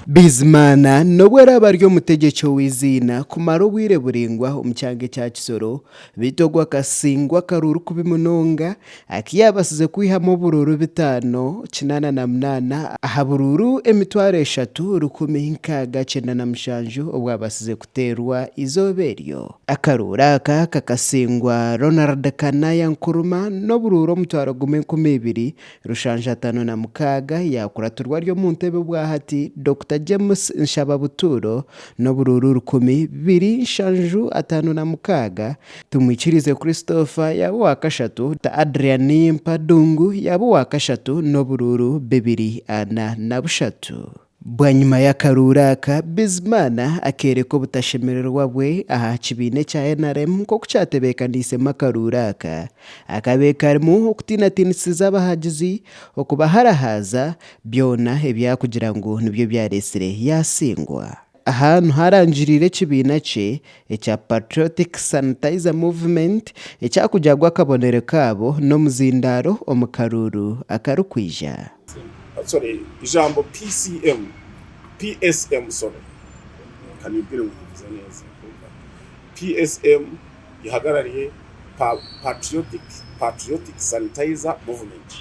Bizimana n'obu araabe ari omutegyeki ow'eiziina kumara obwire buraingwa omu kyanga ekya Kisoro, beitu ogu akasingwa akaruuru kubi munonga aku yaabaasize kwihamu oburuuru bitaano 88 aha buruuru 3697 obwabaasize kuteerwa eizooba eryo. Akaruuru aka kakasingwa Ronald Kanaya Nkuruma n'oburuuru 10,2756 yaakuratirwa ari omu ntebe obwahati Dokita James Nshaba Buturo n'oburuuru 1,756, Tumwikirize Christopher yaaba owakashatu, Adrian Niyimpa Dungu yaaba owakashatu n'oburuuru 243. Bwanyima y'akaruuru aka, Bizimana akeereka obutashemererwa bwe aha kibiina ekya NRM nk'oku kyatebeekaniisemu akaruuru aka. Akabaire karimu okutiinatiinisiza abahagizi, okubaharahaaza, byona ebi arikugira ngu nibyo byareetsire yaasingwa. Aha niho arangiriire ekibiina kye ekya Patriotic Sanitizer Movement ekyakugira ngu akabonero kaabo n'omuzindaaro omu karuuru akarikwija. Sorry, ijambo PCM, PSM sorry, kanibwire ngu nkivuze neza kwonka PSM ihagarariye Patriotic, Patriotic Sanitizer Movement.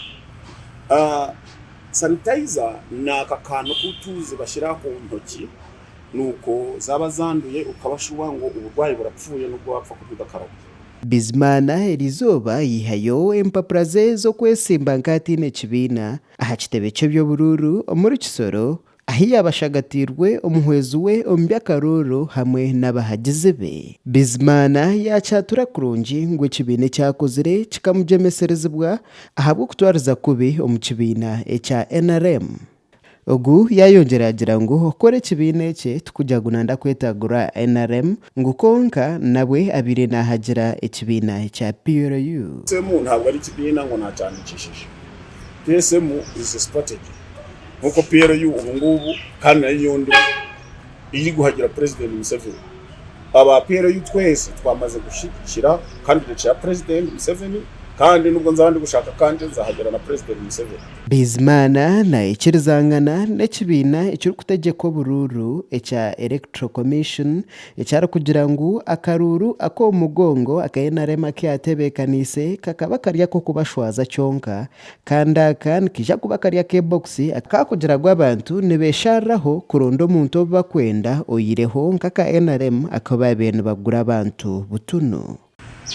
Sanitizer ni aka kantu k'otuuzi bashyira ku ntoki nuko zaba zanduye ukaba shuwa ngu uburwayi burapfuye nubwo wapfa kurya udakarabye. Bizimana eriizooba yaihayo empapura ze z'okwesimba nk'ataine kibiina aha kitebe ky'eby'oburuuru omuri Kisoro ahu yaabashagatiirwe omuhwezi we omu by'akaruuru hamwe n'abahagizi be. Bizimana yaakyatura kurungi ngu ekibiina eki akozire kikamugyemeserezibwa ahabw'okutwariza kubi omu kibiina ekya NRM. Ogu yaayongyera yaagira ngu okukora ekibiina eki tikugira ngu nanda kwetagura NRM ngu kwonka nabwe abaire naahagira ekibiina ekya PLU. PSM ntabwo ari ekibiina ngu naakyandikishije. PSM is a strategy nk'oku PLU ubu ngubu kandi nayo niyo ndimu iri guhagira President Museveni. Aba PLU twese twamaze gushyigikira candidature ya President Museveni kandi nubwo nzaba ndi gushaka akanje nzahagira na President Museveni. Bizimana naikirizangana n'ekibiina ekirikutegyeka oburuuru ekya Electoral Commission eki arikugira ngu akaruuru ak'omu mugongo aka NRM aku yaatebeekaniise kakaba kari ak'okubashwaza kyonka kandi aka nikaija kuba kari ak'ebokisi akakugira ngu abantu nibeshariraho kuronda omuntu ou barikwenda oihireho nk'aka NRM aku baabaire nibagura abantu butunu.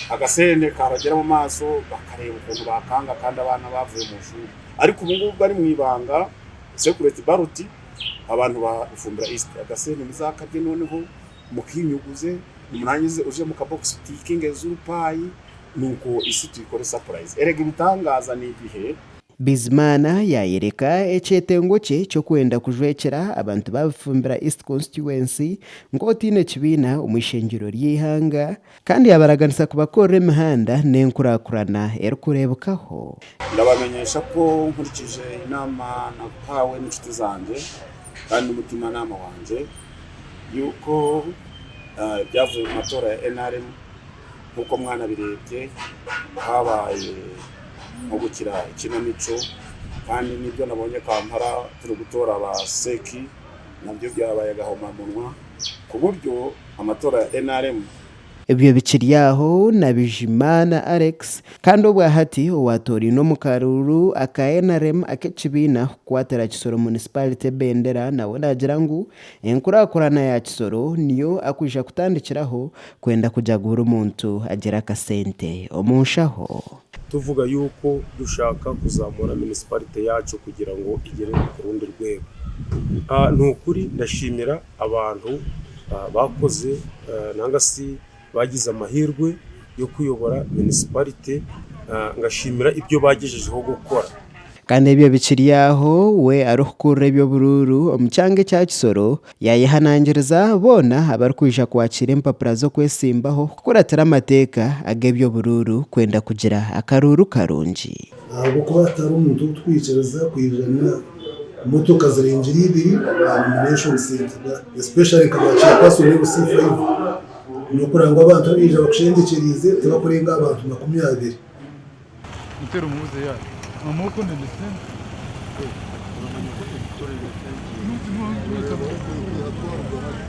Akasente kabagyera omu maaso bakareeba okuntu bakanga kandi abaana bavuye omu ishuri ariko ubu ngubu bari mu ibanga secret ballot abantu ba Bufumbira East akasente muzakarye noneho mukinyuguze nimurangize uje mu kabokisi utikinge z'urupayi nuko isi tuyikore surprise erega ibitangaza ni ibihe. Bizimana yaayereka ekyetengo kye ky'okwenda kujwekyera abantu ba Bufumbira East Constituency nk'otaine kibiina omu ishengyero ry'eihanga kandi yaabaraganisa kubakorera emihanda n'enkurakurana erikureebekaho. Ndabamenyesha ku nkurikije enaama nakuhawe n'enshuti zangye kandi n'omutimanama wangye yuko ebyavuye omu matoora ya NRM Nk'oku mwanabireebye habaye nk'ogukira ekinamico kandi nibyo nabonye Kampala turikutoora ba CEC nabyo byabaye agahomamunwa kuburyo amatora ya NRM. Ebyo bikiri aho na Bijimana Alex kandi obwahati owatorainwe omu karuuru aka NRM ak'ekibiina kukwatira Kisoro Municipality ebendera nawe naagira ngu Enkurakurana ya Kisoro niyo akwija kutandikiraho kwenda kugira gu buri muntu agire akasente omu nshaho. Tuvuga yuko dushaka kuzamura municipality yacu kugira ngu igere ku rundi rwego. Ni ukuri ndashimira abantu bakoze nanga si bagize amahirwe yo kuyobora municipality ngashimira ibyo bagejejeho gukora. Kandi ebyo bikiri aho, we arikukurira eby'oburuuru omu kyanga ekya Kisoro yaayehanangiriza boona abarikwija kwakiira empapura z'okwesimbaho kukuratira amateeka ag'eby'oburuuru kwenda kugira akaruuru karungi. Ahabw'okuba hatariho omuntu ou turikwikiriza kwija n'emotoka zirengire ibiri aha nomination centre especially nka ba chairperson b'LC5 n'okureba ngu abantu abaija bakushendekyeriize tibakurenga aha bantu 20. Mutera omubuze yayo. Mama okunda sente.